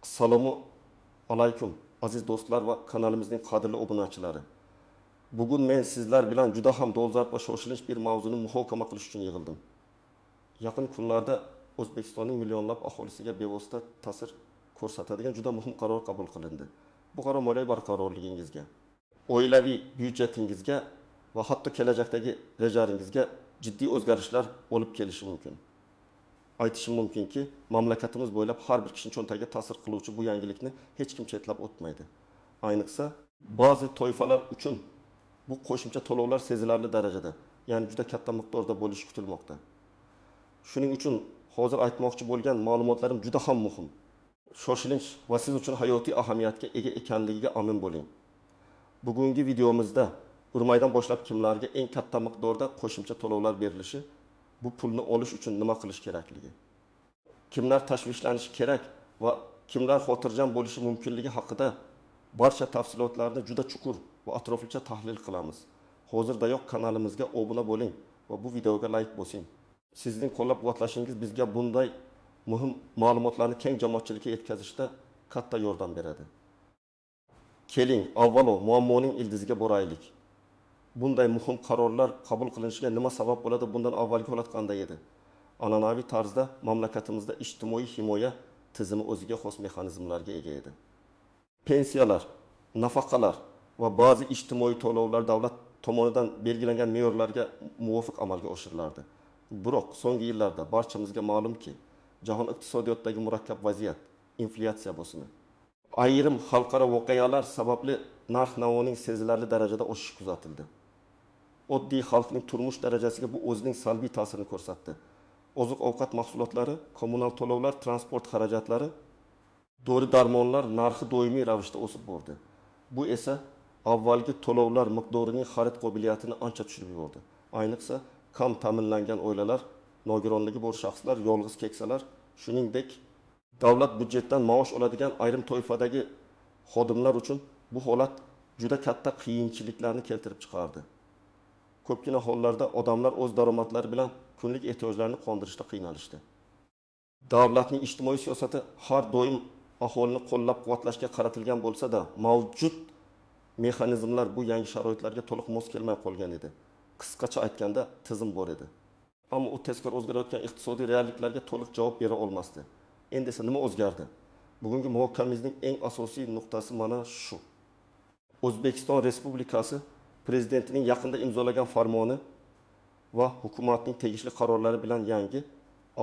Assalomu alaykum aziz do'stlar va kanalimizning qadrli obunachilari. Bugun men sizlar bilan juda ham dolzarb va shoshilinch bir mavzuni muhokama qilish uchun yig'ildim. Yaqin kunlarda O'zbekistonning millionlab aholisiga bevosita ta'sir ko'rsatadigan juda muhim qaror qabul qilindi. Bu qaror moliyaviy barqarorligingizga, oilaviy byudjetingizga va hatto kelajakdagi rejalaringizga jiddiy o'zgarishlar olib kelishi mumkin. Aytishim mumkinki, mamlakatimiz bo'ylab har bir kishining cho'ntagiga ta'sir qiluvchi bu yangilikni hech kim chetlab o'tmaydi. Ayniqsa, ba'zi toifalar uchun bu qo'shimcha to'lovlar sezilarli darajada, ya'ni juda katta miqdorda bo'lishi kutilmoqda. Shuning uchun hozir aytmoqchi bo'lgan ma'lumotlarim juda ham muhim. Shoshilinch va siz uchun hayotiy ahamiyatga ega ekanligiga amin bo'ling. Bugungi videomizda urmaydan boshlab kimlarga eng katta miqdorda qo'shimcha to'lovlar berilishi, bu pulni olish uchun nima qilish kerakligi, kimlar tashvishlanishi kerak va kimlar xotirjam bo'lishi mumkinligi haqida barcha tafsilotlarni juda chuqur va atroflicha tahlil qilamiz. Hozirdayoq kanalimizga obuna bo'ling va bu videoga like bosing. Sizning qo'llab-quvvatlashingiz bizga bunday muhim ma'lumotlarni keng jamoatchilikka yetkazishda katta yordam beradi. Keling, avvalo muammoning ildiziga boraylik. Bunday muhim qarorlar qabul qilinishiga nima sabab bo'ladi? Bundan avvalgi holat qanday edi? An'anaviy tarzda mamlakatimizda ijtimoiy himoya tizimi o'ziga xos mexanizmlarga ega edi. Pensiyalar, nafaqalar va ba'zi ijtimoiy to'lovlar davlat tomonidan belgilangan me'yorlarga muvofiq amalga oshirilardi. Biroq so'nggi yillarda barchamizga ma'lumki, jahon iqtisodiyotidagi murakkab vaziyat, inflyatsiya bosimi, ayrim xalqaro voqealar sababli narx-navoning sezilarli darajada oshishi kuzatildi. Oddiy xalqning turmush darajasiga bu o'zining salbiy ta'sirini ko'rsatdi. Oziq-ovqat mahsulotlari, kommunal to'lovlar, transport xarajatlari, dori-darmonlar narxi doimiy ravishda o'sib bordi. Bu esa avvalgi to'lovlar miqdorining xarid qobiliyatini ancha tushirib yubordi. Ayniqsa, kam ta'minlangan oilalar, nogironligi bor shaxslar, yolg'iz keksalar, shuningdek, davlat byudjetdan maosh oladigan ayrim toifadagi xodimlar uchun bu holat juda katta qiyinchiliklarni keltirib chiqardi. Ko'pgina hollarda odamlar o'z daromadlari bilan kunlik ehtiyojlarini qondirishda qiynalishdi. Davlatning ijtimoiy siyosati har doim aholini qo'llab-quvvatlashga qaratilgan bo'lsa-da, mavjud mexanizmlar bu yangi sharoitlarga to'liq mos kelmay qolgan edi. Qisqacha aytganda, tizim bor edi. Ammo u tezkor o'zgarayotgan iqtisodiy realliklarga to'liq javob bera olmasdi. Endi esa nima o'zgardi? Bugungi muhokamamizning eng asosiy nuqtasi mana shu. O'zbekiston Respublikasi Prezidentining yaqinda imzolagan farmoni va hukumatning tegishli qarorlari bilan yangi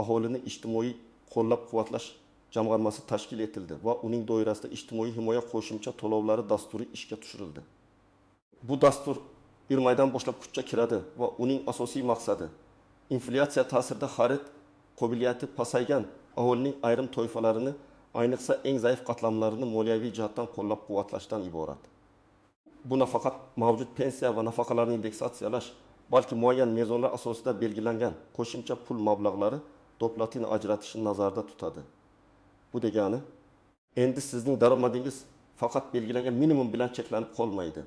aholini ijtimoiy qo'llab-quvvatlash jamg'armasi tashkil etildi va uning doirasida ijtimoiy himoya qo'shimcha to'lovlari dasturi ishga tushirildi. Bu dastur 1 maydan boshlab kuchga kiradi va uning asosiy maqsadi inflyatsiya ta'sirida xarid qobiliyati pasaygan aholining ayrim toifalarini, ayniqsa eng zaif qatlamlarini moliyaviy jihatdan qo'llab-quvvatlashdan iborat. Bu nafaqat mavjud pensiya va nafaqalarni indeksatsiyalash, balki muayyan mezonlar asosida belgilangan qo'shimcha pul mablag'lari doplatini ajratishni nazarda tutadi. Bu degani, endi sizning daromadingiz faqat belgilangan minimum bilan cheklanib qolmaydi.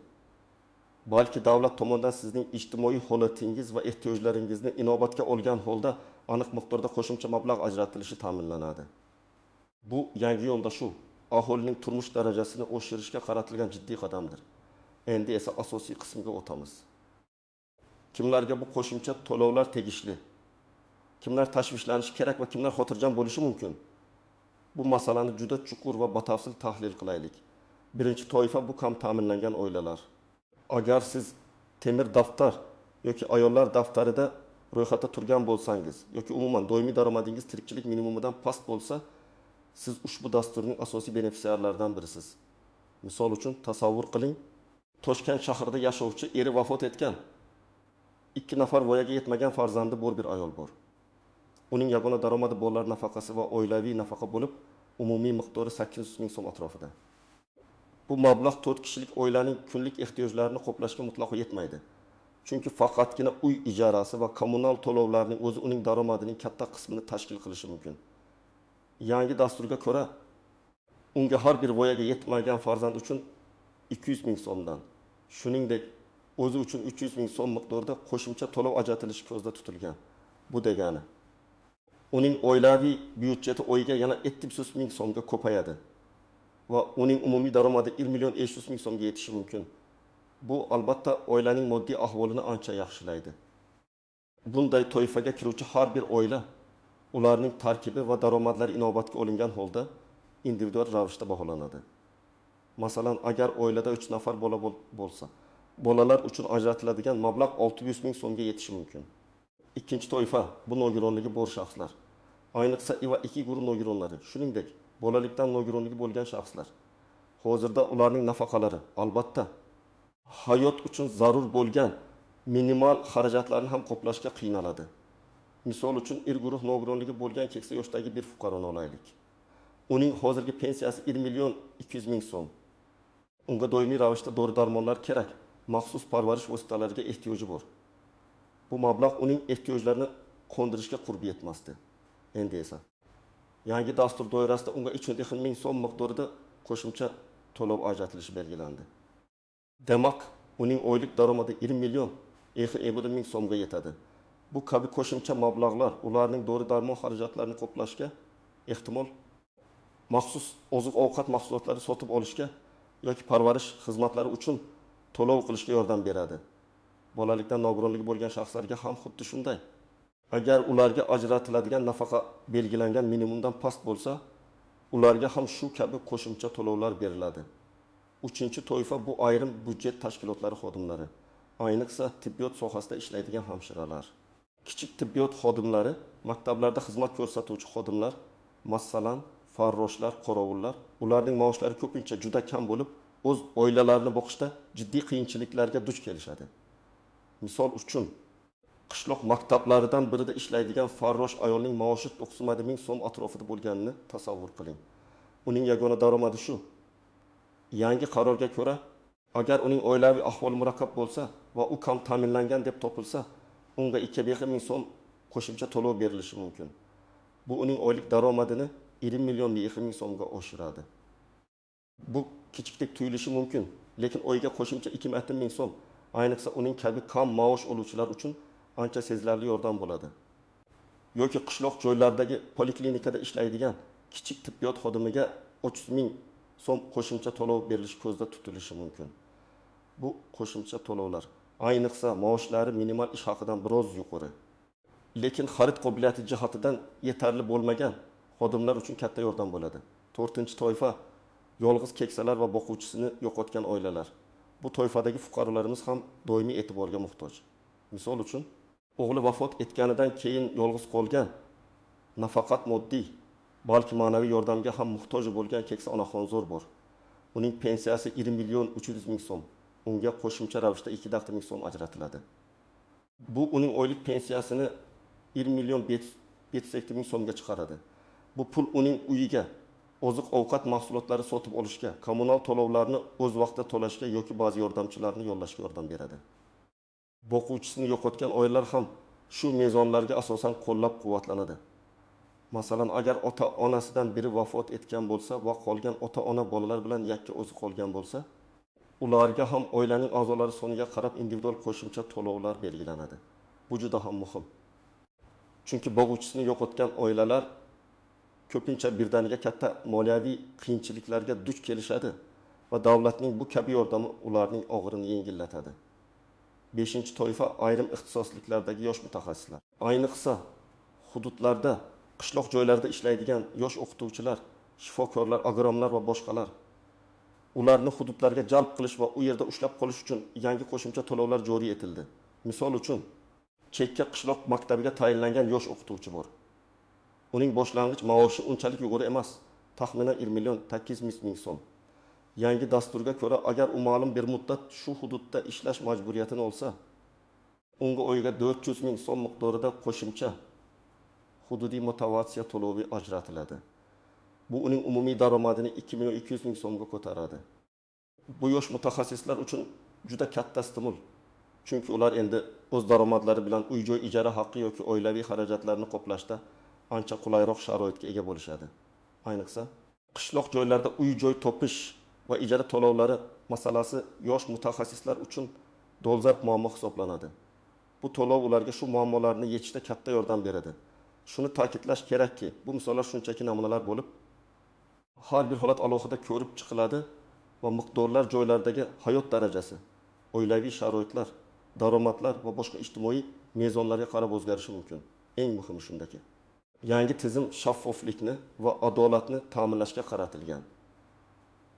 Balki davlat tomonidan sizning ijtimoiy holatingiz va ehtiyojlaringizni inobatga olgan holda aniq miqdorda qo'shimcha mablag' ajratilishi ta'minlanadi. Bu yangi yondashuv aholining turmush darajasini oshirishga qaratilgan jiddiy qadamdir. Endi esa asosiy qismga o'tamiz. Kimlarga bu qo'shimcha to'lovlar tegishli? Kimlar tashvishlanishi kerak va kimlar xotirjam bo'lishi mumkin? Bu masalani juda chuqur va batafsil tahlil qilaylik. Birinchi toifa bu kam ta'minlangan oilalar. Agar siz temir daftar yoki ayollar daftarida ro'yxatda turgan bo'lsangiz yoki umuman doimiy daromadingiz tirikchilik minimumidan past bo'lsa, siz ushbu dasturning asosiy benefitsiarlaridan birisiz. Misol uchun tasavvur qiling, Toshkent shahrida yashovchi eri vafot etgan, 2 nafar voyaga yetmagan farzandi bor bir ayol bor. Uning yagona daromadi bolalar nafaqasi va oilaviy nafaqa bo'lib, umumiy miqdori 800 ming so'm atrofida. Bu mablag' 4 kishilik oilaning kunlik ehtiyojlarini qoplashga mutlaqo yetmaydi. Chunki faqatgina uy ijarasi va kommunal to'lovlarning o'zi uning daromadining katta qismini tashkil qilishi mumkin. Yangi dasturga ko'ra, unga har bir voyaga yetmagan farzand uchun 200 ming so'mdan, shuningdek, o'zi uchun 300 ming so'm miqdorida qo'shimcha to'lov ajratilishi ko'zda tutilgan. Bu degani, uning oilaviy byudjeti oyiga yana 700 ming so'mga ko'payadi. va uning umumiy daromadi 1 million 500 ming so'mga yetishi mumkin. Bu albatta oilaning moddiy ahvolini ancha yaxshilaydi. Bunday toifaga kiruvchi har bir oila ularning tarkibi va daromadlari inobatga olingan holda individual ravishda baholanadi. Masalan, agar oilada 3 nafar bola bo'lsa, bolalar uchun ajratiladigan mablag' 600 ming so'mga yetishi mumkin. Ikkinchi toifa bu nogironligi bor shaxslar. Ayniqsa I va 2 guruh nogironlari, shuningdek, bolalikdan nogironligi bo'lgan shaxslar. Hozirda ularning nafaqalari albatta hayot uchun zarur bo'lgan minimal xarajatlarni ham qoplashga qiynaladi. Misol uchun, I guruh nogironligi bo'lgan keksa yoshdagi bir fuqaroni olaylik. Uning hozirgi pensiyasi 1 million 200 ming so'm. Unga doimiy ravishda dori-darmonlar kerak, maxsus parvarish vositalariga ehtiyoji bor. Bu mablag' uning ehtiyojlarini qondirishga qurbi yetmasdi. Endi esa yangi dastur doirasida unga 350 ming so'm miqdorida qo'shimcha to'lov ajratilishi belgilandi. Demak, uning oylik daromadi 1 million 250 ming so'mga yetadi. Bu kabi qo'shimcha mablag'lar ularning dori-darmon xarajatlarini qoplashga, ehtimol maxsus oziq-ovqat mahsulotlari sotib olishga yoki parvarish xizmatlari uchun to'lov qilishga yordam beradi. Bolalikdan nogironligi bo'lgan shaxslarga ham xuddi shunday. Agar ularga ajratiladigan nafaqa belgilangan minimumdan past bo'lsa, ularga ham shu kabi qo'shimcha to'lovlar beriladi. Uchinchi toifa bu ayrim byudjet tashkilotlari xodimlari, ayniqsa tibbiyot sohasida ishlaydigan hamshiralar. Kichik tibbiyot xodimlari, maktablarda xizmat ko'rsatuvchi xodimlar, masalan, farroshlar, qorovullar, ularning maoshlari ko'pincha juda kam bo'lib, o'z oilalarini boqishda jiddiy qiyinchiliklarga duch kelishadi. Misol uchun, qishloq maktablaridan birida ishlaydigan farrosh ayolning maoshi 90 ming so'm atrofida bo'lganini tasavvur qiling. Uning yagona daromadi shu. Yangi qarorga ko'ra, agar uning oilaviy ahvoli murakkab bo'lsa va u kam ta'minlangan deb topilsa, unga 2,5 ming so'm qo'shimcha to'lov berilishi mumkin. Bu uning oylik daromadini 1 million 2 ming so'mga oshiradi. Bu kichikdek tuyulishi mumkin, lekin oyga qo'shimcha 2,5 ming so'm, ayniqsa uning kabi kam maosh oluvchilar uchun ancha sezilarli yordam bo'ladi. Yoki qishloq joylardagi poliklinikada ishlaydigan kichik tibbiyot xodimiga 30 ming so'm qo'shimcha to'lov berilishi ko'zda tutilishi mumkin. Bu qo'shimcha to'lovlar ayniqsa maoshlari minimal ish haqidan biroz yuqori, lekin xarid qobiliyati jihatidan yetarli bo'lmagan xodimlar uchun katta yordam bo'ladi. To'rtinchi toifa yolg'iz keksalar va boquvchisini yo'qotgan oilalar. Bu toifadagi fuqarolarimiz ham doimiy e'tiborga muhtoj. Misol uchun, o'g'li vafot etganidan keyin yolg'iz qolgan, nafaqat moddiy, balki ma'naviy yordamga ham muhtoj bo'lgan keksa onaxonzor bor. Uning pensiyasi 1 million 300 ming so'm. Unga qo'shimcha ravishda 2,5 ming so'm ajratiladi. Bu uning oylik pensiyasini 1 million 502 ming so'mga chiqaradi. Bu pul uning uyiga oziq-ovqat mahsulotlari sotib olishga, kommunal to'lovlarni o'z vaqtida to'lashga yoki ba'zi yordamchilarni yollashga yordam beradi. Boquvchisini yo'qotgan oilalar ham shu mezonlarga asosan qo'llab-quvvatlanadi. Masalan, agar ota-onasidan biri vafot etgan bo'lsa va qolgan ota-ona bolalar bilan yakka o'zi qolgan bo'lsa, ularga ham oilaning a'zolari soniga qarab individual qo'shimcha to'lovlar belgilanadi. Bu juda ham muhim. Chunki boquvchisini yo'qotgan oilalar ko'pincha birdaniga katta moliyaviy qiyinchiliklarga duch kelishadi va davlatning bu kabi yordami ularning og'irini yengillatadi. 5-toifa ayrim ixtisosliklardagi yosh mutaxassislar. Ayniqsa hududlarda, qishloq joylarida ishlaydigan yosh o'qituvchilar, shifokorlar, agronomlar va boshqalar. Ularni hududlarga jalb qilish va u yerda ushlab qolish uchun yangi qo'shimcha to'lovlar joriy etildi. Misol uchun, chekka qishloq maktabiga tayinlangan yosh o'qituvchi bor. Uning boshlang'ich maoshi unchalik yuqori emas, taxminan 1 million 800 ming so'm. Yangi dasturga ko'ra, agar u ma'lum bir muddat shu hududda ishlash majburiyatini olsa, unga oyiga 400 ming so'm miqdorida qo'shimcha hududiy motivatsiya to'lovi ajratiladi. Bu uning umumiy daromadini 2 million 200 ming so'mga ko'taradi. Bu yosh mutaxassislar uchun juda katta stimul. Chunki ular endi o'z daromadlari bilan uy-joy ijara haqqi yoki oilaviy xarajatlarni qoplashda ancha qulayroq sharoitga ega bo'lishadi. Ayniqsa, qishloq joylarda uy-joy topish va ijara to'lovlari masalasi yosh mutaxassislar uchun dolzarb muammo hisoblanadi. Bu to'lov ularga shu muammolarni yechishda katta yordam beradi. Shuni ta'kidlash kerakki, bu misollar shunchaki namunalar bo'lib, Har bir holat alohida ko'rib chiqiladi va miqdorlar joylardagi hayot darajasi, oilaviy sharoitlar, daromadlar va boshqa ijtimoiy mezonlarga qarab o'zgarishi mumkin. Eng muhimi shundaki, yangi tizim shaffoflikni va adolatni ta'minlashga qaratilgan.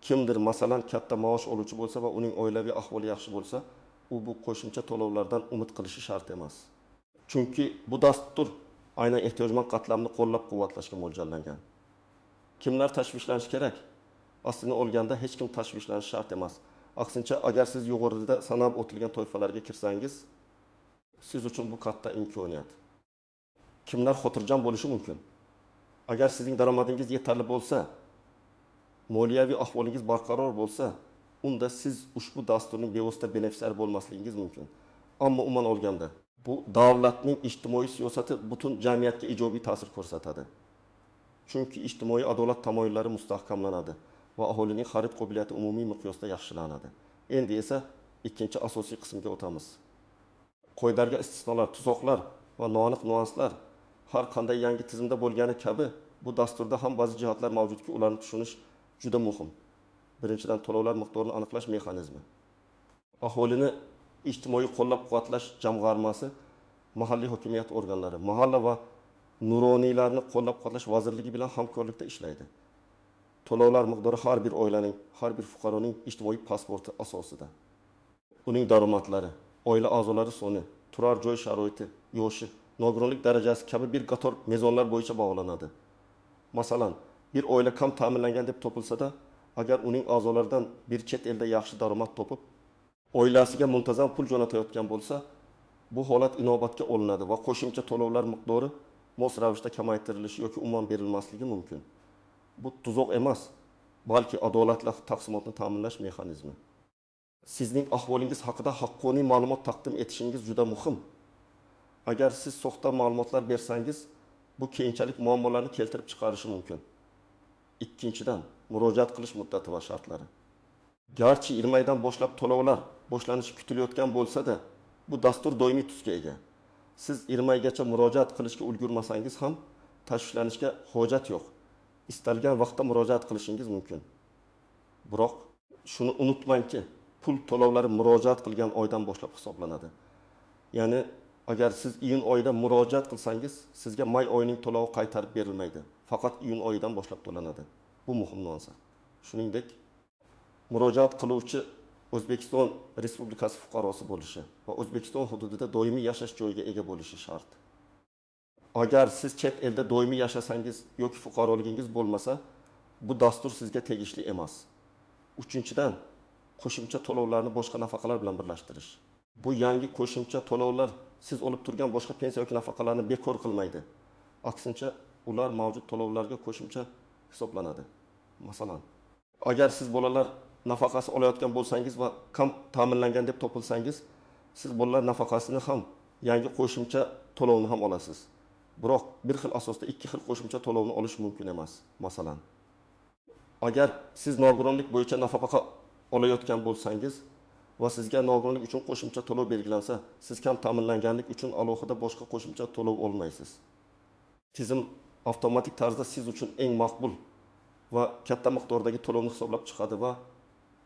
Kimdir, masalan, katta maosh oluvchi bo'lsa va uning oilaviy ahvoli yaxshi bo'lsa, u bu qo'shimcha to'lovlardan umid qilishi shart emas. Chunki bu dastur aynan ehtiyojmand qatlamni qo'llab-quvvatlashga mo'ljallangan. Kimlar tashvishlanishi kerak? Aslini olganda hech kim tashvishlanishi shart emas. Aksincha, agar siz yuqorida sanab o'tilgan toifalarga kirsangiz, siz uchun bu katta imkoniyat. Kimlar xotirjam bo'lishi mumkin? Agar sizning daromadingiz yetarli bo'lsa, moliyaviy ahvolingiz barqaror bo'lsa, unda siz ushbu dasturning bevosita benefitsiari bo'lmasligingiz mumkin. Ammo umuman olganda, bu davlatning ijtimoiy siyosati butun jamiyatga ijobiy ta'sir ko'rsatadi. Chunki ijtimoiy adolat tamoyillari mustahkamlanadi va aholining xarid qobiliyati umumiy miqyosda yaxshilanadi. Endi esa ikkinchi asosiy qismga o'tamiz. Qoidalarga istisnolar, tuzoqlar va noaniq nuanslar har qanday yangi tizimda bo'lgani kabi bu dasturda ham ba'zi jihatlar mavjudki, ularni tushunish juda muhim. Birinchidan, to'lovlar miqdorini aniqlash mexanizmi. Aholini ijtimoiy qo'llab-quvvatlash jamg'armasi mahalliy hokimiyat organlari, mahalla va nuroniylarni qo'llab-quvvatlash vazirligi bilan hamkorlikda ishlaydi. To'lovlar miqdori har bir oilaning, har bir fuqaroning ijtimoiy pasporti asosida. Uning daromadlari, oila a'zolari soni, turar joy sharoiti, yoshi, nogironlik darajasi kabi bir qator mezonlar bo'yicha bog'lanadi. Masalan, bir oila kam ta'minlangan deb topilsa-da, agar uning a'zolaridan bir chet elda yaxshi daromad topib, oilasiga muntazam pul jo'natayotgan bo'lsa, bu holat inobatga olinadi va qo'shimcha to'lovlar miqdori mos ravishda kamaytirilishi yoki umuman berilmasligi mumkin. Bu tuzoq emas, balki adolatli taqsimotni ta'minlash mexanizmi. Sizning ahvolingiz haqida haqqoniy ma'lumot taqdim etishingiz juda muhim. Agar siz soxta ma'lumotlar bersangiz, bu keyinchalik muammolarni keltirib chiqarishi mumkin. Ikkinchidan, murojaat qilish muddati va shartlari. Garchi 20 maydan boshlab to'lovlar boshlanishi kutilayotgan bo'lsa-da, bu dastur doimiy tusga ega. Siz 20 maygacha murojaat qilishga ulgurmasangiz ham tashvishlanishga hojat yo'q. Istalgan vaqtda murojaat qilishingiz mumkin. Biroq shuni unutmangki, pul to'lovlari murojaat qilgan oydan boshlab hisoblanadi. Ya'ni agar siz iyun oyida murojaat qilsangiz, sizga may oyining to'lovi qaytarib berilmaydi. Faqat iyun oyidan boshlab to'lanadi. Bu muhim nuans. Shuningdek, murojaat qiluvchi O'zbekiston Respublikasi fuqarosi bo'lishi va O'zbekiston hududida doimiy yashash joyiga ega bo'lishi shart. Agar siz chet elda doimiy yashasangiz yoki fuqaroligingiz bo'lmasa, bu dastur sizga tegishli emas. Uchinchidan, qo'shimcha to'lovlarni boshqa nafaqalar bilan birlashtirish. Bu yangi qo'shimcha to'lovlar siz olib turgan boshqa pensiya yoki nafaqalarni bekor qilmaydi. Aksincha, ular mavjud to'lovlarga qo'shimcha hisoblanadi. Masalan, agar siz bolalar nafaqasi olayotgan bo'lsangiz va kam ta'minlangan deb topilsangiz, siz bolalar nafaqasini ham, yangi qo'shimcha to'lovni ham olasiz. Biroq bir xil asosda ikki xil qo'shimcha to'lovni olish mumkin emas. Masalan, agar siz nogironlik bo'yicha nafaqa olayotgan bo'lsangiz va sizga nogironlik uchun qo'shimcha to'lov belgilansa, siz kam ta'minlanganlik uchun alohida boshqa qo'shimcha to'lov olmaysiz. Tizim avtomatik tarzda siz uchun eng maqbul va katta miqdordagi to'lovni hisoblab chiqadi va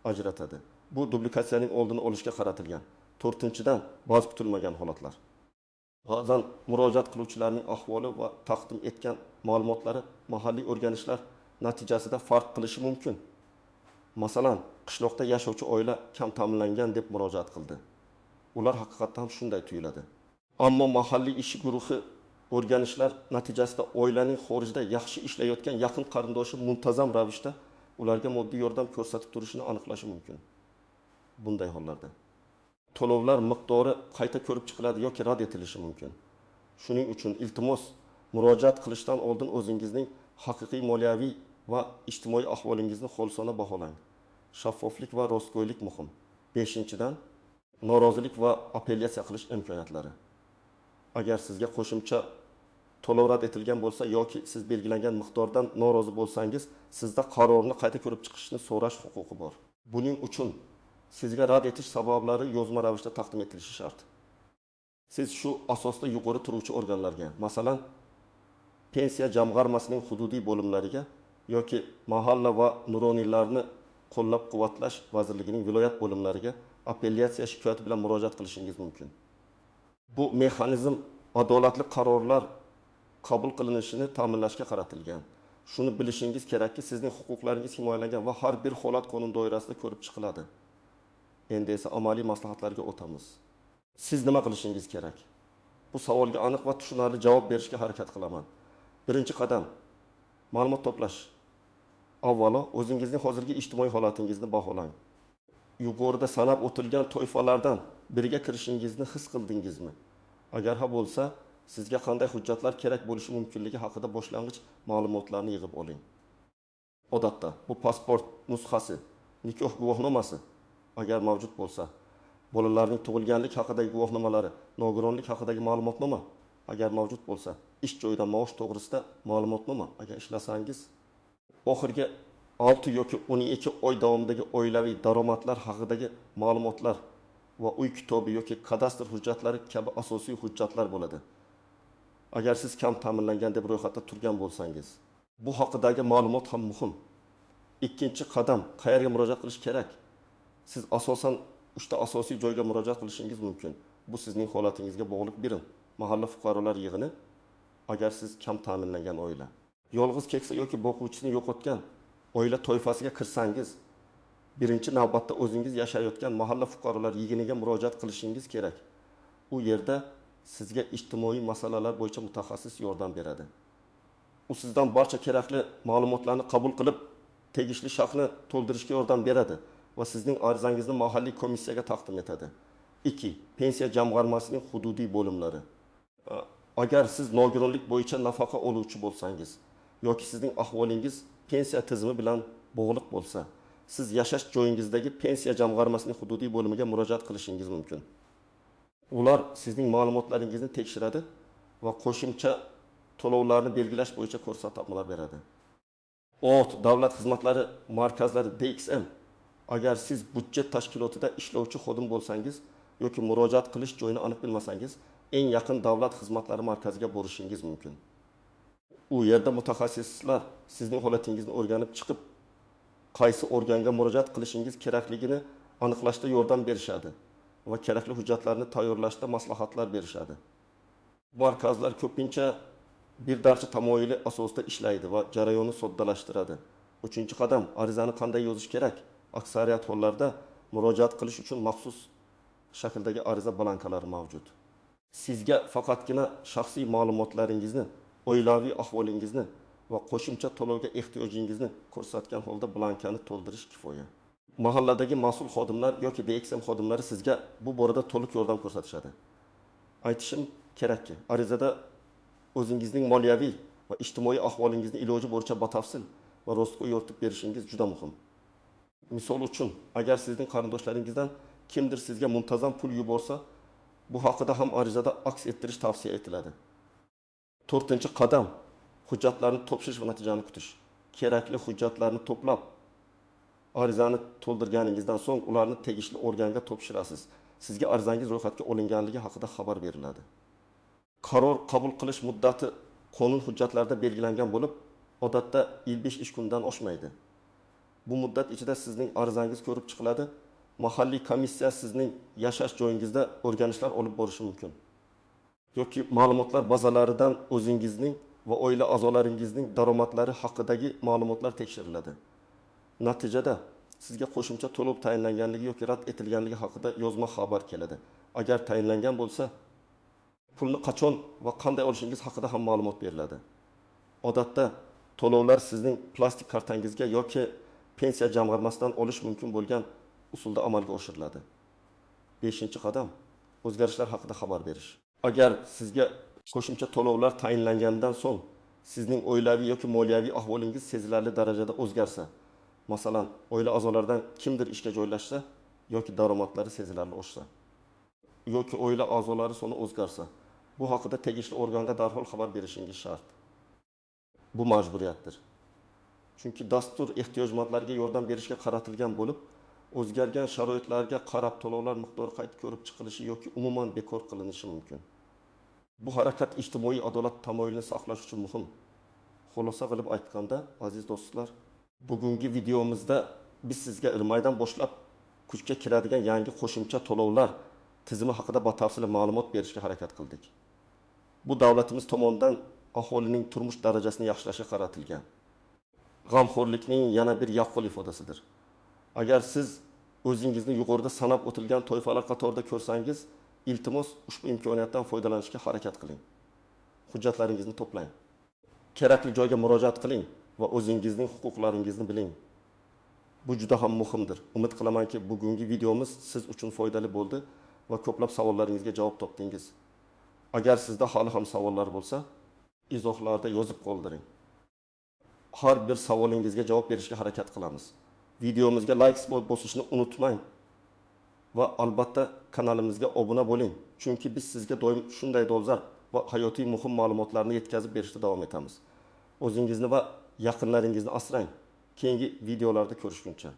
ajratadi. Bu duplikatsiyaning oldini olishga qaratilgan. To'rtinchidan, ba'zi kutilmagan holatlar. Ba'zan murojaat qiluvchilarning ahvoli va taqdim etgan ma'lumotlari mahalliy o'rganishlar natijasida farq qilishi mumkin. Masalan, qishloqda yashovchi oila kam ta'minlangan deb murojaat qildi. Ular haqiqatdan ham shunday tuyuladi. Ammo mahalliy ish guruhi o'rganishlar natijasida oilaning xorijda yaxshi ishlayotgan yaqin qarindoshi muntazam ravishda ularga moddiy yordam ko'rsatib turishini aniqlashi mumkin. Bunday hollarda to'lovlar miqdori qayta ko'rib chiqiladi yoki rad etilishi mumkin. Shuning uchun iltimos, murojaat qilishdan oldin o'zingizning haqiqiy moliyaviy va ijtimoiy ahvolingizni xolisona baholang. Shaffoflik va rostgo'ylik muhim. Beshinchidan, norozilik va apellyatsiya qilish imkoniyatlari. Agar sizga qo'shimcha to'lov rad etilgan bo'lsa yoki siz belgilangan miqdordan norozi bo'lsangiz, sizda qarorni qayta ko'rib chiqishni so'rash huquqi bor. Buning uchun sizga rad etish sabablari yozma ravishda taqdim etilishi shart. Siz shu asosda yuqori turuvchi organlarga, masalan, pensiya jamg'armasining hududiy bo'limlariga yoki Mahalla va nuroniylarni qo'llab-quvvatlash vazirligining viloyat bo'limlariga apellyatsiya shikoyati bilan murojaat qilishingiz mumkin. Bu mexanizm adolatli qarorlar qabul qilinishini ta'minlashga qaratilgan. Shuni bilishingiz kerakki, sizning huquqlaringiz himoyalangan va har bir holat qonun doirasida ko'rib chiqiladi. Endi esa amaliy maslahatlarga o'tamiz. Siz nima qilishingiz kerak? Bu savolga aniq va tushunarli javob berishga harakat qilaman. Birinchi qadam ma'lumot to'plash. Avvalo o'zingizning hozirgi ijtimoiy holatingizni baholang. Yuqorida sanab o'tilgan toifalardan biriga kirishingizni his qildingizmi? Agar ha bo'lsa, sizga qanday hujjatlar kerak bo'lishi mumkinligi haqida boshlang'ich ma'lumotlarni yig'ib oling. Odatda bu pasport nusxasi, nikoh guvohnomasi agar mavjud bo'lsa, bolalarning tug'ilganlik haqidagi guvohnomalari, nogironlik haqidagi ma'lumotnoma agar mavjud bo'lsa, ish joyidan maosh to'g'risida ma'lumotnoma agar ishlasangiz, oxirgi 6 yoki 12 oy davomidagi oilaviy daromadlar haqidagi ma'lumotlar va uy kitobi yoki kadastr hujjatlari kabi asosiy hujjatlar bo'ladi. Agar siz kam ta'minlangan deb ro'yxatda turgan bo'lsangiz, bu haqidagi ma'lumot ham muhim. Ikkinchi qadam, qayerga murojaat qilish kerak? Siz asosan 3 ta asosiy joyga murojaat qilishingiz mumkin. Bu sizning holatingizga bog'liq birim. Mahalla fuqarolar yig'ini, agar siz kam ta'minlangan oila, yolg'iz keksa yoki boquvchisini yo'qotgan oila toifasiga kirsangiz, birinchi navbatda o'zingiz yashayotgan mahalla fuqarolar yig'iniga murojaat qilishingiz kerak. U yerda sizga ijtimoiy masalalar bo'yicha mutaxassis yordam beradi. U sizdan barcha kerakli ma'lumotlarni qabul qilib, tegishli shartni to'ldirishga yordam beradi va sizning arizangizni mahalliy komissiyaga taqdim etadi. 2. Pensiya jamg'armasining hududiy bo'limlari. Agar siz nogironlik bo'yicha nafaqa oluvchi bo'lsangiz yoki sizning ahvolingiz pensiya tizimi bilan bog'liq bo'lsa, siz yashash joyingizdagi pensiya jamg'armasining hududiy bo'limiga murojaat qilishingiz mumkin. Ular sizning ma'lumotlaringizni tekshiradi va qo'shimcha to'lovlarni belgilash bo'yicha ko'rsatmalar beradi. OT davlat xizmatlari markazlari DXM. Agar siz budjet tashkilotida ishlovchi xodim bo'lsangiz yoki murojaat qilish joyini aniq bilmasangiz, eng yaqin davlat xizmatlari markaziga borishingiz mumkin. U yerda mutaxassislar sizning holatingizni o'rganib chiqib, qaysi organga murojaat qilishingiz kerakligini aniqlashda yordam berishadi va kerakli hujjatlarni tayyorlashda maslahatlar berishadi. Markazlar ko'pincha bir darcha tamoyili asosida ishlaydi va jarayonni soddalashtiradi. Uchinchi qadam, arizani qanday yozish kerak? Aksariyat hollarda murojaat qilish uchun maxsus shakldagi ariza blankalari mavjud. Sizga faqatgina shaxsiy ma'lumotlaringizni, oilaviy ahvolingizni va qo'shimcha to'lovga ehtiyojingizni ko'rsatgan holda blankani to'ldirish kifoya. Mahalladagi mas'ul xodimlar yoki DXM xodimlari sizga bu borada to'liq yordam ko'rsatishadi. Aytishim kerakki, arizada o'zingizning moliyaviy va ijtimoiy ahvolingizni iloji bo'yicha batafsil va rostgo'y yoritib berishingiz juda muhim. Misol uchun, agar sizning qarindoshlaringizdan kimdir sizga muntazam pul yuborsa, bu haqida ham arizada aks ettirish tavsiya etiladi. To'rtinchi qadam, hujjatlarni topshirish va natijani kutish. Kerakli hujjatlarni to'plab, arizani to'ldirganingizdan so'ng ularni tegishli organga topshirasiz. Sizga arizangiz ro'yxatga olinganligi haqida xabar beriladi. Qaror qabul qilish muddati qonun hujjatlarida belgilangan bo'lib, odatda 5 ish kundan oshmaydi. Bu muddat ichida sizning arizangiz ko'rib chiqiladi. Mahalliy komissiya sizning yashash joyingizda o'rganishlar olib borishi mumkin. Yoki ma'lumotlar bazalaridan o'zingizning va oila a'zolaringizning daromadlari haqidagi ma'lumotlar tekshiriladi. Natijada sizga qo'shimcha to'lov tayinlanganligi yoki rad etilganligi haqida yozma xabar keladi. Agar tayinlangan bo'lsa, pulni qachon va qanday olishingiz haqida ham ma'lumot beriladi. Odatda to'lovlar sizning plastik kartangizga yoki pensiya jamg'armasidan olish mumkin bo'lgan usulda amalga oshiriladi. 5-qadam, o'zgarishlar haqida xabar berish. Agar sizga qo'shimcha to'lovlar tayinlangandan so'ng sizning oilaviy yoki moliyaviy ahvolingiz sezilarli darajada o'zgarsa, masalan, oila a'zolaridan kimdir ishga joylashsa yoki daromadlari sezilarli oshsa yoki oila a'zolari soni o'zgarsa, bu haqida tegishli organga darhol xabar berishingiz shart. Bu majburiyatdir. Chunki dastur ehtiyojmandlarga yordam berishga qaratilgan bo'lib, o'zgargan sharoitlarga qarab to'lovlar miqdori qayta ko'rib chiqilishi yoki umuman bekor qilinishi mumkin. Bu harakat ijtimoiy adolat tamoyilini saqlash uchun muhim. Xulosa qilib aytganda, aziz do'stlar, bugungi videomizda biz sizga iyirmaydan boshlab kuchga kiradigan yangi qo'shimcha to'lovlar tizimi haqida batafsil ma'lumot berishga harakat qildik. Bu davlatimiz tomonidan aholining turmush darajasini yaxshilashga qaratilgan g'amxo'rlikning yana bir yaqqol ifodasidir. Agar siz o'zingizni yuqorida sanab o'tilgan toifalar qatorida ko'rsangiz, iltimos ushbu imkoniyatdan foydalanishga harakat qiling. Hujjatlaringizni to'plang. Kerakli joyga murojaat qiling va o'zingizning huquqlaringizni biling. Bu juda ham muhimdir. Umid qilamanki, bugungi videomiz siz uchun foydali bo'ldi va ko'plab savollaringizga javob topdingiz. Agar sizda hali ham savollar bo'lsa, izohlarda yozib qoldiring. Har bir savolingizga javob berishga harakat qilamiz. Videomizga like bosishni unutmang va albatta kanalimizga obuna bo'ling. Chunki biz sizga doim shunday dolzarb va hayotiy muhim ma'lumotlarni yetkazib berishda davom etamiz. O'zingizni va yaqinlaringizni asrang. Keyingi videolarda ko'rishguncha.